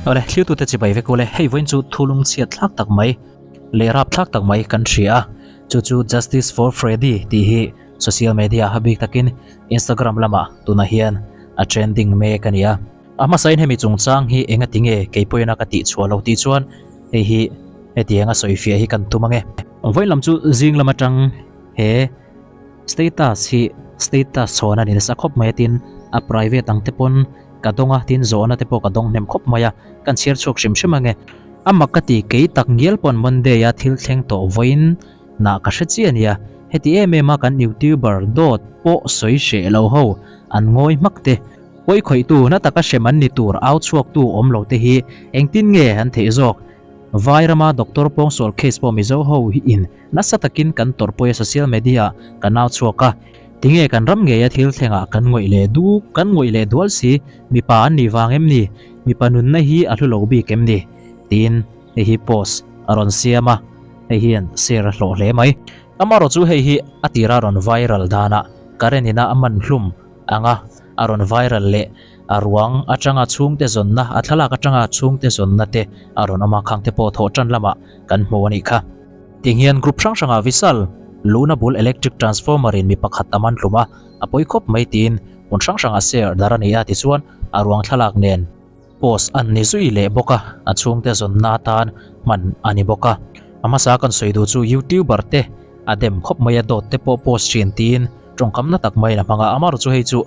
Awle, thliutute chibai vek ule, hei vawiin chu thu lungchhiat thlak tak mai leh rap thlak tak mai kan hria a, chu chu Justice for Freddy tih hi social media a bik takin Instagram lamah tunah hian a trending mek a ni a. A hmasain hemi chungchang hi enga tinge kei pawhin a ka tih chhuah lo tih chuan hei hi hetiang a sawifiah hi kan tum ange. Vawiin lam chu zing lam atang he status hi status chhawn a ni nasa khawp mai a tin a private ang te pawn ka dawng a tin zawhna te pawh ka dawng hnem khawp mai a kan chhiar chhuak hrim hrim ange. A mak ka ti kei tak ngial pawn Monday a thil thleng tawh vawiin nah ka hre chiah a nia heti em em a kan youtuber dawt pawh sawi hreh lo ho an ngawi hmak te Pawi khawihtu na taka hrem an ni tur au chhuaktu awm lo te hi engtin nge an theih zawk? Vai rama doctor pawngsual case pawh Mizo ho hi in nasa takin kan tawrh pawi a social media ah kan au chhuak a, tinge kan ram ngeia thil thlengah kan ngawih leh du kan ngawih leh dual si, mipa an nih vang em ni? Mipa nunna hi a hlu lo bik em ni? Tiin hei hi post a rawn siam a, hei hian share a hlawh hle mai. Amaherawhchu chu hei hi a tira rawn viral danah current ina a man hlum anga a rawn viral leh a ruang atanga chhungte zawnna, a thlalak atanga chhungte zawnna te a rawn awm a, khang te pawh thawh tan lamah kan hmu a nih kha. Tiang hian group hrang hrangah Vishal Luna bul electric transformer in mi pakhat a man hlum a, a pawi khawp mai tiin hmun hrang hrangah share dar a ni a, tichuan a ruang thlalak nen post an ni zui leh bawk a, a chhungte zawnna atan hman a ni bawk a. A hmasa kan sawi duh chu YouTuber te a dem khawp mai a, dawt te pawh post thin tiin tawngkamna tak maiin a hmang a, amaherawhchu chu hei chu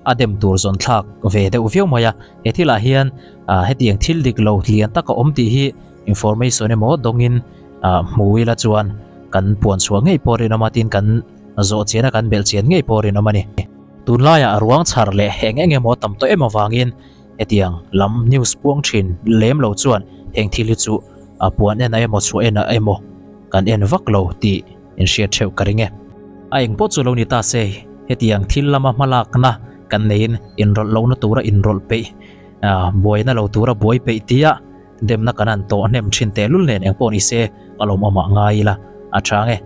a dem tur zawn thlak ve deuh viau mai a, he thilah hian ah hetiang thil dik lo lian tak a awm tih hi information emaw dawngin ah hmu ila chuan kan puan chhuah ngei pawh rinawm a tin kan zawh chian a kan belh chian ngei pawh rinawm a ni. Tunlaiah ruang chhar leh eng eng emaw tam tawh em avangin hetiang lam news puang thin lem lo chuan heng thil hi chu a puan en ah emaw chhuah en ah emaw kan en vak lo tih inhriat theuh ka ring e. A eng pawh chu lo ni ta se, hetiang thil lama hmalakna kan neiin inrawlh lohna tura inrawlh peih, buaina lo tura buai peih tia demna kan han tawh hnem thin tehlul nen eng pawh ni se a lawmawmah ngai ila a tha ang e.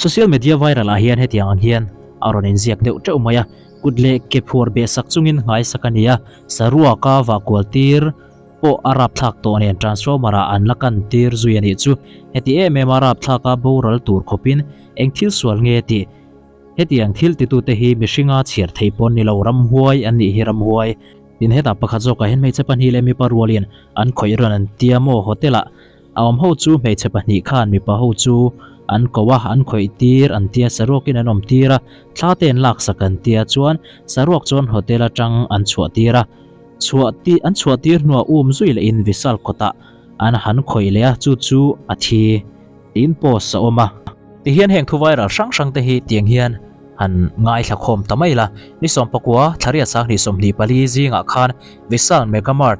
Social media viral ah hian hetiang ang hian a rawn inziak deuh teuh mai a, kut leh ke phuar beh sak chungin nghaisak a ni a, saruaka vah kual tir pawh a rapthlak tawh nen transformer ah an la kan tir zui a nih chu. Heti em em a rapthlak a boral tur khawpin eng thil sual nge tih? Hetiang thil titute hi mihringa chhiar thei pawn ni lo ramhuai an nih hi ramhuai. Tin hetah pakhat zawkah hian hmeichhe pahnih leh mipa rualin an khawih rawn an tia maw hotel ah a awm ho chu hmeichhe pahnih khan mipa ho chu an ko a an khawih tir an tia saruakin an awm tir a thla te an laksak an tia chuan saruak chuan hotel atang an chhuah tir a. Chhuah ti an chhuah tir hnuah um zui leh in Vishal kawtah an han khawih leh a, chu chu a thi tiin post a awm a. Tihian heng thu viral hrang hrang te hi tiang hian han ngaithla khawm ta mai la. Ni sawmpakua thlariat sanghnih 24 zingah khan Vishal Mega Mart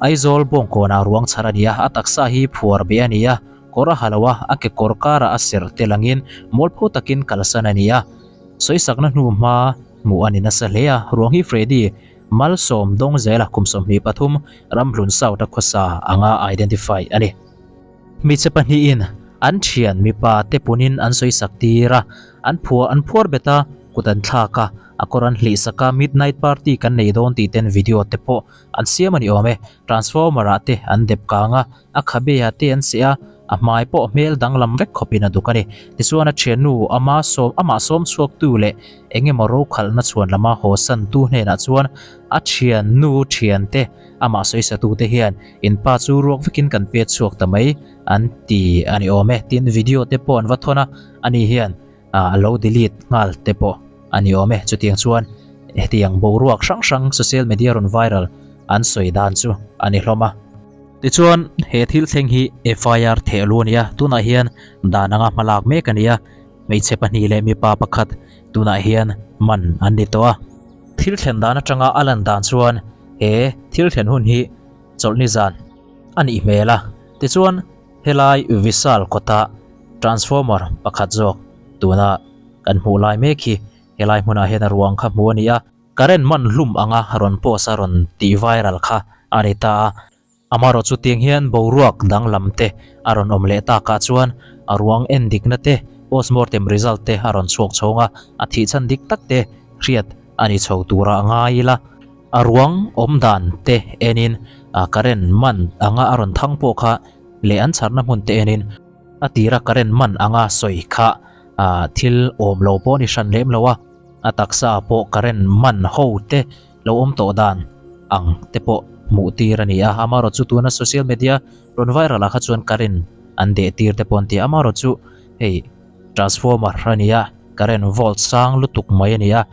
Aizawl bawngkawnah ruang chhar a ni a, a taksa hi phuar beh a ni a, kawr a ha lo a, a kekawr karah a serh tel angin mualpho takin kalsan a ni a. Sawisakna hnu hma hmuh a ni nasa hle a, ruang hi Freddy Malsawm dawng zela kum 23 Ramhlun South a khawsa anga identify a ni. Hmeichhe pahnihin an thian mipa te punin an sawisak tir a, an phuah an phuar bet a, kut an thlak a, a kawr an hlih sak a, midnight party kan nei dawn tih ten video te pawh an siam a ni awm e. Transformer ah te an dep kang a, a khabe ah te an seh a, a hmai pawh hmel danglam vek khawpin a duk a ni. Tichuan a thiannu ama sawm amah sawm chhuaktu leh eng emaw rokhalhna chhuan lama haw santu hnenah chuan a thiannu thiante amah sawisatute hian in pa chu ruak vekin kan pet chhuak ta mai an ti a ni awm e. Tin video te pawh an va thawn a, ani hian a lo delete nghal te pawh a ni awm e. Chutiang chuan hetiang boruak hrang hrang social media rawn viral an sawi dan chu a ni hlawm a. Tichuan he thil thleng hi FIR theh lu a ni a, tunah hian dan anga hmalak mek a ni a, hmeichhe pahnih leh mipa pakhat tunah hian man an ni tawh a. Thil thlen dan atanga a lan dan chuan he thil thlen hun hi chawlhni zan a nih hmel a, tichuan helai Vishal kawta transformer pakhat zawk tuna kan hmuh lai mek hi helai hmunah hian a ruang kha hmuh a ni a. Current man hlum anga rawn post a rawn tih viral kha a ni ta a, amaherawh chu tiang hian boruak danglam te a rawn awm leh takah chuan a ruang en dikna te postmortem result te a rawn chhuak chhawng a, a thih chhan dik tak te hriat a ni chho tura ngai ila. A ruang awm dan te enin current man anga a rawn thang pawh kha leh an chharna hmun te enin a tira current man anga sawi kha thil awm lo pawh a ni hran lem lo a, a taksa ah pawh current man ho te lo awm tawh dan ang te pawh hmuh tir a ni a, amaherawh chu tuna social media rawn viral ah kha chuan current an deh tir te pawh an ti a, amaherawh chu hei transformer a ni a, current volt sang lutuk mai a ni a.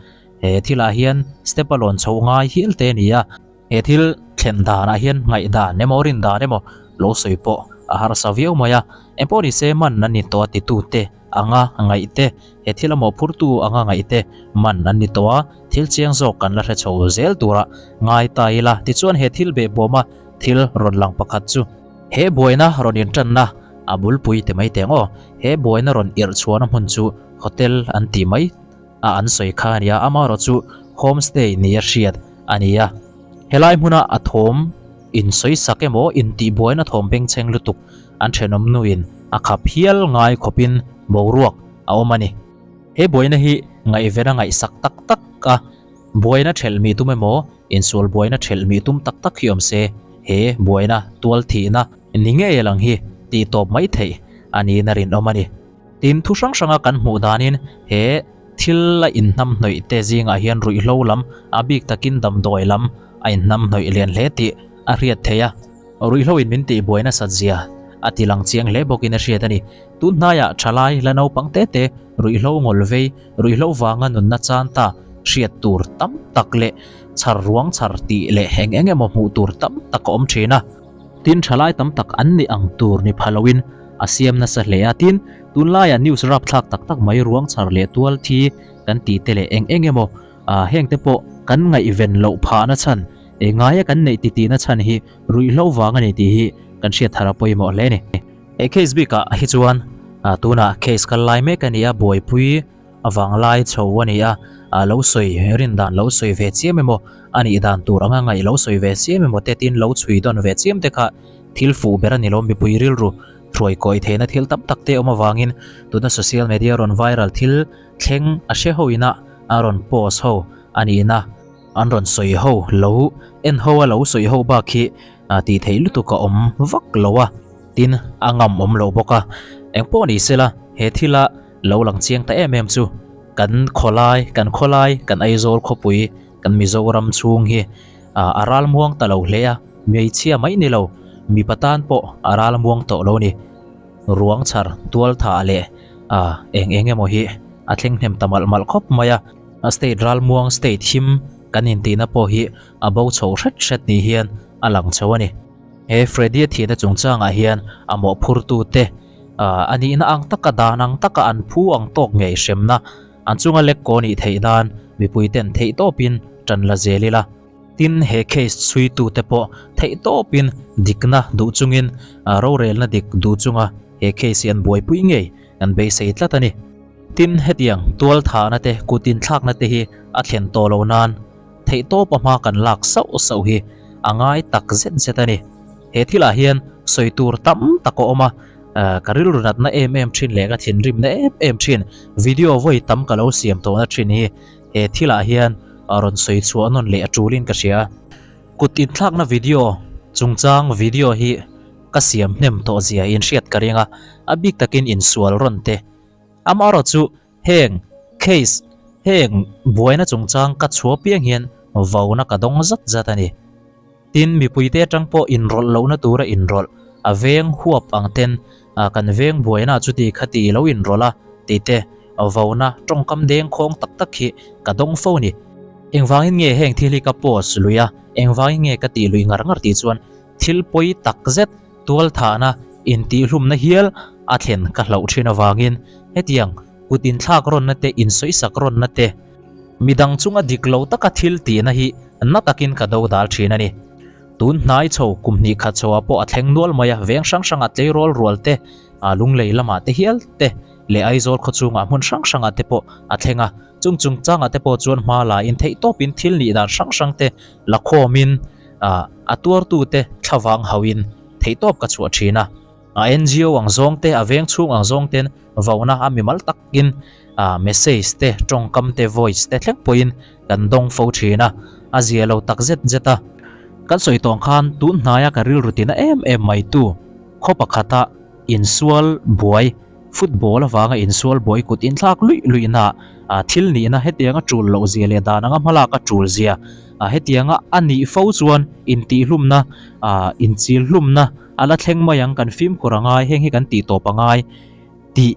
He thilah hian step a lawn chhoh ngai hial te a ni a, he thil thlen danah hian ngaihdan emaw rindan emaw lo sawi pawh a harsa viau mai a. Engpawh ni se man an ni tawh a titute anga ngaih te, he thil a mawhphurtu anga ngaih te man an ni tawh a, thil chiang zawk kan la hre chho zel tura ngai ta ila. Tichuan he thil behbawma thil rawn lang pakhat chu he buaina rawn intanna a bulpui ti mai teng aw, he buaina rawn irh chhuahna hmun chu hotel an tih mai a an sawi kha a ni a, amaherawh chu homestay nia hriat a ni a. Helai hmuna a thawm insawi sak emaw intihbuaina thawm bengchheng lutuk an thenawm nuin a khap hial ngai khawpin boruak a awm a ni. He buaina hi ngaihven a ngaihsak tak tak a, buaina thelh mi tum emaw insual buaina thelh mi tum tak tak hi awm se he buaina tual thihna ni ngei a lang hi tih tawp mai theih a niin a rinawm a ni. Tin, thu hrang hranga kan hmuh danin he thil a inhnamhnawih te zingah hian ruihhlo lam, a bik takin damdawi lam a inhnamhnawih lian hle tih a hriat theih a. Ruihhlo in min tihbuai nasat zia a ti lang chiang hle bawkin a hriat a ni. Tun hnaiah thalai la naupang te te ruihhlo ngawl vei, ruihhlo vanga nunna chan ta hriat tur tam tak leh chhar ruang chhar tih leh eng eng emaw hmuh tur tam tak a awm thin a. Tin, thalai tam tak an nih ang tur ni pha loin a siam nasa hle a. Tin, tunlaiah news rapthlak tak tak mai ruang chhar leh tual thi kan tih te leh eng eng emaw heng te pawh kan ngaihven loh phahna chhan, eng ngaia kan neih titihna chhan hi ruihhlo vang a ni tih hi kan hriat thar a pawimawh hle a ni. He case bikah hi chuan tunah case kal lai mek a ni a, buaipui A vanglai chho a ni a, a lo sawi rin dan lo sawi ve chiam emaw, a nih dan tur anga ngaih lo sawi ve chiam emaw te tin lo chhui dawn ve chiam te kha thil fuh ber a ni lo. Mipui rilru hruai kawi theihna thil tam tak te awm avangin tuna social media rawn viral thil thleng a hre ho ina a rawn post ho a nihna an rawn sawi ho lo en ho a lo sawi ho bak hi tih theih lutuk a awm vak lo a, tin a ngam awm lo bawk a. Engpawh ni sela he thila Lo lang chiang ta em em chu kan khawlai, kan khawlai, kan Aizawl khawpui, kan Mizoram chhung hi a ral muang ta lo hle a, hmeichhia mai ni lo, mipa tan pawh a ral muang tawh lo ni. Ruang chhar, tual thah leh eng eng emaw hi a thleng hnem ta malh malh khawp mai a. State ral muang, state him kan intihna pawh hi a bo chho hret hret ni hian a lang chho a ni. He Freddy-a thihna chungchangah hian a mawhphurtute a nihna ang taka dan ang taka an phu ang tawk ngei hremna an chunga lek kaw nih theih nan mipuiten theihtawpin tan la zel ila. Tin, he case chhuitute pawh theihtawpin dikna duh chungin rorelna dik duh chunga he case hi an buaipui ngei an beisei tlat a ni. Tin, hetiang tualthahna te kut inthlakna te hi a thlen tawh loh nan theihtawpa hma kan lak sauh sauh hi a ngai tak zet zet a ni. He thilah hian sawi tur tam tak a awm a, ka rilru natna em em thin leh ka thinrimna em em thin video vawi tam ka lo siam tawhna thin hi he thilah hian rawn sawi chhuah nawn leh a tulin ka hria. Kut inthlakna video chungchang video hi ka siam hnem tawh zia in hriat ka ring a, a bik takin insual rawn te. Amaherawh chu Heng case, heng buaina chungchang ka chhuah piang hian vauna ka dawng zat zat a ni. Tin, mipuite atang pawh inrawlh lohna tura inrawlh, a veng huap ang ten kan veng buaina chuti khati lo inrawlh a tih te vauna tawngkam dengkhawng tak tak hi ka dawng fo a ni. Engvangin nge heng thil hi ka post lui a, engvangin nge ka tih lui ngar ngar tih chuan thil pawi tak zet tualthahna intihhlumna hial a thlen ka hlauh thin avangin hetiang kut inthlak rawnna te insawisak rawnna te midang chunga dik lo taka thil tihna hi na takin ka do dal thin a ni. Tun hnai chho kum hnih khat chho ah pawh a thleng nual mai a, veng hrang hrangah tleirawl rual te, lunglei lamah te hial te leh Aizawl khawchhungah hmun hrang hrangah te pawh a thleng a, chung chungchangah te pawh chuan hma la in theihtawpin thil nih dan hrang hrang te la khawmin a tuartute thlavang hauhin theihtawp ka chhuah thin a. A NGO ang zawng te, a veng chhung ang zawng ten vauna a mimal takin message te, tawngkam te, voice te thleng pawhin kan dawng fo thin a, a zia lo tak zet zet a. Kan sawi tawng khan tun hnaia ka rilru tina em em mai tu khaw pakhata insual buai, football avanga insual buai kut inthlak luih luihna thil nihna hetianga tul loh zia leh dan anga hmalak a tul zia hetianga a nih fo chuan intihhlumna, inchilhlumna a la thleng mai ang, kan fimkhur a ngai, heng hi kan tih tawp a ngai tih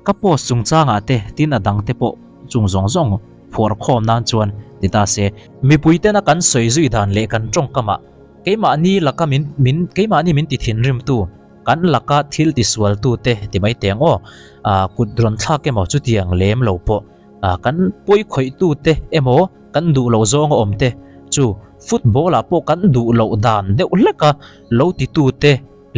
ka post chungchangah te tin a dang te pawh chung zawng zawng phuar khawm nan chuan ti ta se. Mipui tena kan sawi zui dan leh kan tawngkamah keimahni laka min min keimahni min ti thinrimtu kan laka thil tisualtu te ti mai teh ang aw, ah kut rawn thlak emaw chutiang lem lo pawh ah kan pawi khawihtu te emaw kan duh loh zawng a awm te chu football ah pawh kan duh loh dan deuh hlek a lo titu te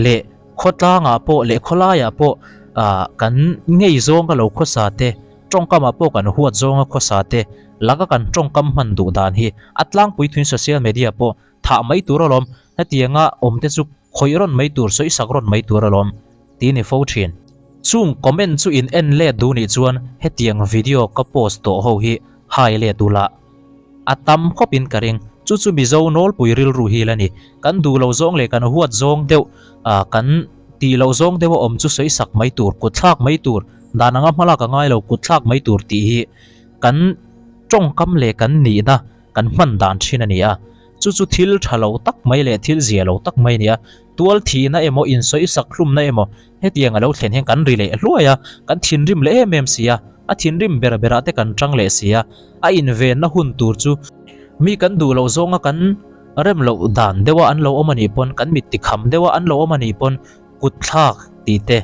leh khawtlangah pawh leh khawlaiah pawh ah kan ngei zawnga lo khawsa te tawngkamah pawh kan huat zawnga khawsa te laka kan tawngkam hman duh dan hi a tlangpui thuin social media pawh thah mai tur alawm hetianga awm te chu khawih rawn mai tur sawisak rawn mai tur alawm tih ni fo thin. Chung comment chu in en let duh nih chuan hetiang video ka post tawh ho hi hai let ula a tam khawp in ka ring. Chu chu Mizo nawlpui rilru hi la ni. Kan duh lo zawng leh kan huat zawng deuh ah kan tih loh zawng deuh a awm chu sawisak mai tur, kut thlak mai tur, dan anga hmalak a ngai lo kut thlak mai tur tih hi kan tawngkam leh kan nihna kan hman dan thin a ni a. Chu chu thil tha lo tak mai leh thil zia lo tak mai a ni a. Tual thihna emaw insawisak hlumna emaw hetiang a lo thlen hian kan ri leh hluai a, kan thinrim leh em em si a, a thinrim ber berah te kan tang leh si a, a invenna hun tur chu mi kan duh loh zawnga kan rem loh dan deuha an lo awm a nih pawn, kan mit tikham deuha an lo awm a nih pawn kut thlak tih te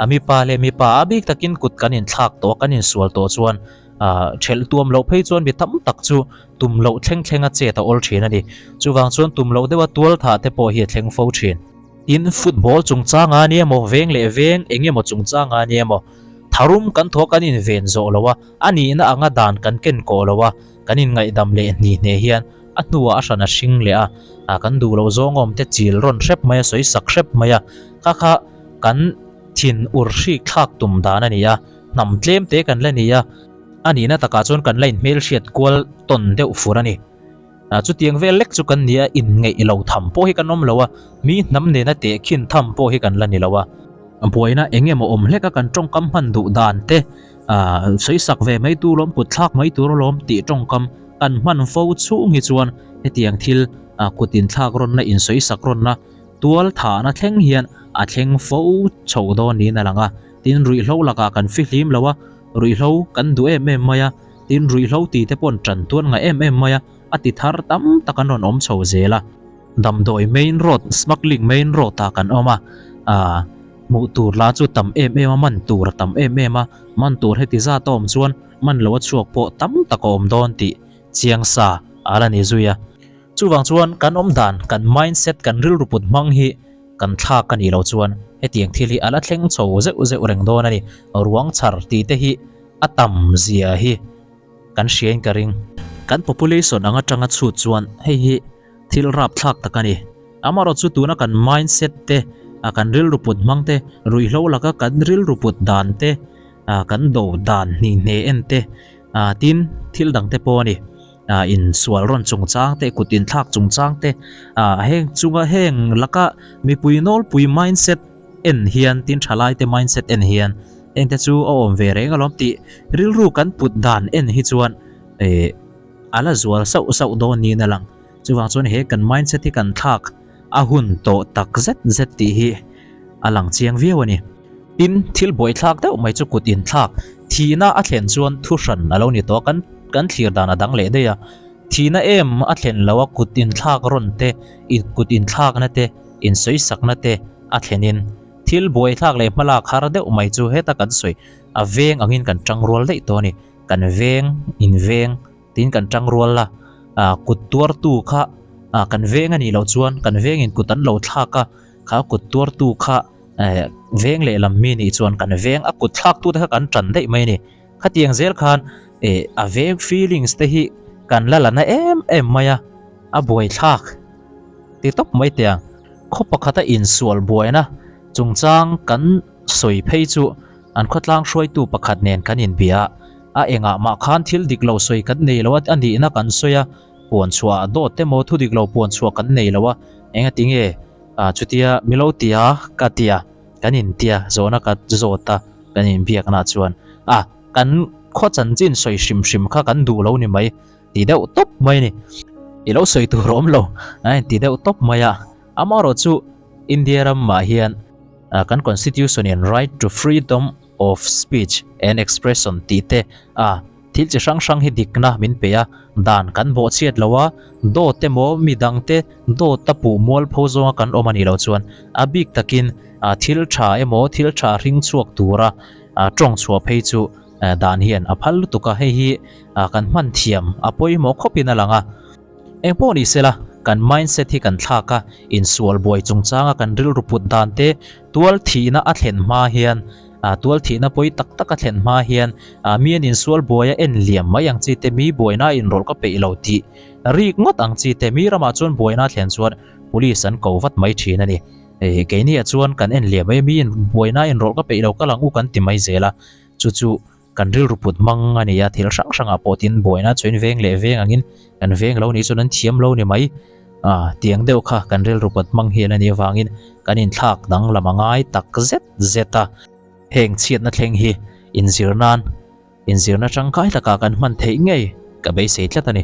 a mipa leh mipa a bik takin kut kan inthlak tawh a, kan insual tawh chuan ah thelh tuam loh phei chuan mi tam tak chu tum loh thleng thleng a chet a awl thin a ni. Chuvang chuan tum loh deuha tual thah te pawh hi a thleng fo thin. Tin, football chungchanga a ni emaw, veng leh veng eng emaw chungchanga a ni emaw, tharum kan thaw kan inven zawh lo a, a nihna anga dan kan ken kawh lo a, kan inngaihdam leh hni hne hian a hnuah a hran a hring leh a, ah kan duh loh zawng awm te chil rawn hrep mai a, sawi sak hrep mai a, kha kha kan thin ur hrik thlak tum dan a ni a, hnam tlem te kan la ni a. A nihna takah chuan kan la inhmelhriat kual tawn deuh fur a ni. Chutiang vel lek chu kan ni a, inngeih lo tham pawh hi kan awm lo a, mi hnam nena tehkhin tham pawh hi kan la ni lo a. Buaina eng emaw awm hlek a kan tawngkam hman duh dan te, sawisak ve mai tur alawm, kut thlak mai tur alawm tih tawngkam kan hman fo chhung hi chuan hetiang thil kut inthlak rawnna, insawisak rawnna, tual thahna thleng hian a thleng fo chho dawn niin a lang a. Tin, ruihhlo lakah kan fihlim lo a. Ruihhlo kan duh em em mai a, tin ruihhlo ti te paw'n tan tuan ngah em em mai a, a ti thar tam tak an rawn awm chho zel a. Damdawi main road, smuggling main road ah kan awm a, aah hmuh tur lah chu tam em em a, man tur a tam em em a, man tur heti zat a awm chuan man lo a chhuak pawh tam tak a awm dawn tih chiang sa a la ni zui a. Chuvang chuan kan awm dan, kan mindset, kan rilru put hmang hi kan thlak a nih loh chuan hetiang thil hi a la thleng chho zeuh zeuh reng dawn a ni. Ruang chhar tih te hi a tam zia hi kan hriain ka ring. Kan population ang atanga chhut chuan hei hi thil rapthlak tak a ni. Amaherawhchu chu tuna kan mindset te, kan rilru put hmang te, ruihhlo laka kan rilru put dan te, kan do dan hnih hne en te, tin thil dang te pawh a ni. ah insual rawn chungchang te kut inthlak chungchang te ah heng chunga heng laka mipui nawlpui mindset en hian tin thalai te mindset en hian heng te chu a awm ve reng alawm tih rilru kan put dan en hi chuan eh a la zual sauh sauh dawn niin a lang chuvang chuan he kan mindset hi kan thlak a hun tawh tak zet zet tih hi a lang chiang viau a ni. Tin, thil buaithlak deuh mai chu kut inthlak, thihna a thlen chuan thu hran a lo ni tawh a, kan kan thlir dan a dang leh daih a. Thihna em a thlen lo a, kut inthlak rawn te, kut inthlakna te, insawisakna te a thlenin thil buaithlak leh hmalak har deuh mai chu heta kan sawi a veng angin kan tangrual daih tawh a ni. Kan veng, inveng tiin kan tangrual a, kut tuartu kha kan veng a nih loh chuan kan vengin kut an lo thlak a, Kha kut tuartu kha veng leh lam mi nih chuan kan veng a kut thlaktu te kha kan tan daih mai a ni. Khatiang zel khan a veng feelings te hi kan la la na em em mai a, a buai thlak ti tawp mai teh ang. Khaw pakhata insual buaina. Chungchang kan sawi phei chu an khawtlang hruaitu pakhat nen kan inbia a, a engah mah khan thil dik lo sawi kan nei lo a, a nihna kan sawi a, puan chhuah ah dawt emaw thu dik lo puan chhuah kan nei lo a, engati nge chutia milo tia ka tia kan intia zawhna ka zawt a kan inbiakna chuan a kan khaw chanchin sawi hrim hrim kha kan duh lo ni mai ti deuh tawp mai a ni. I lo sawi tur awm lo a inti deuh tawp mai a, amaherawh chu India ramah hian kan constitution in right to freedom of speech and expression tih te a thil chi hrang hrang hi dikna min pe a, dan kan bawhchhiat lo a, dawt emaw mi dangte dawt a puh mualpho zawnga kan awm a nih loh chuan a bik takin thil tha emaw thil tha hring chhuak tura tawng chhuah phei chu dan hian a phal lutuk a, hei hi kan hman thiam a pawimawh khawpin a lang a. Eng pawh ni sela, kan mindset hi kan thlak a, insual buai chungchanga kan rilru put dan te, tual thihna a thlen hma hian, tual thihna pawi tak tak a thlen hma hian mi an insual buai a en liam mai ang chi te, mi buaina a inrawlh ka peih lo tih rik ngawt ang chi te, mi ramah chuan buaina a thlen chuan police an ko vat mai thin a ni. Keini ah chuan kan en liam mai a, mi buaina a inrawlh ka peih lo, kal ang u kan ti mai zel a, chu chu Kan rilru put hmang a ni a, thil hrang hrangah pawh tin buaina chuan veng leh veng angin kan veng lo nih chuan an thiam lo ni mai. Ah, tiang deuh kha kan rilru put hmang hian a nih avangin kan inthlak danglam a ngai tak zet zet a. Heng chhiatna thleng hi inzir nan, inzirna tangkai takah kan hman theih ngei ka beisei tlat a ni.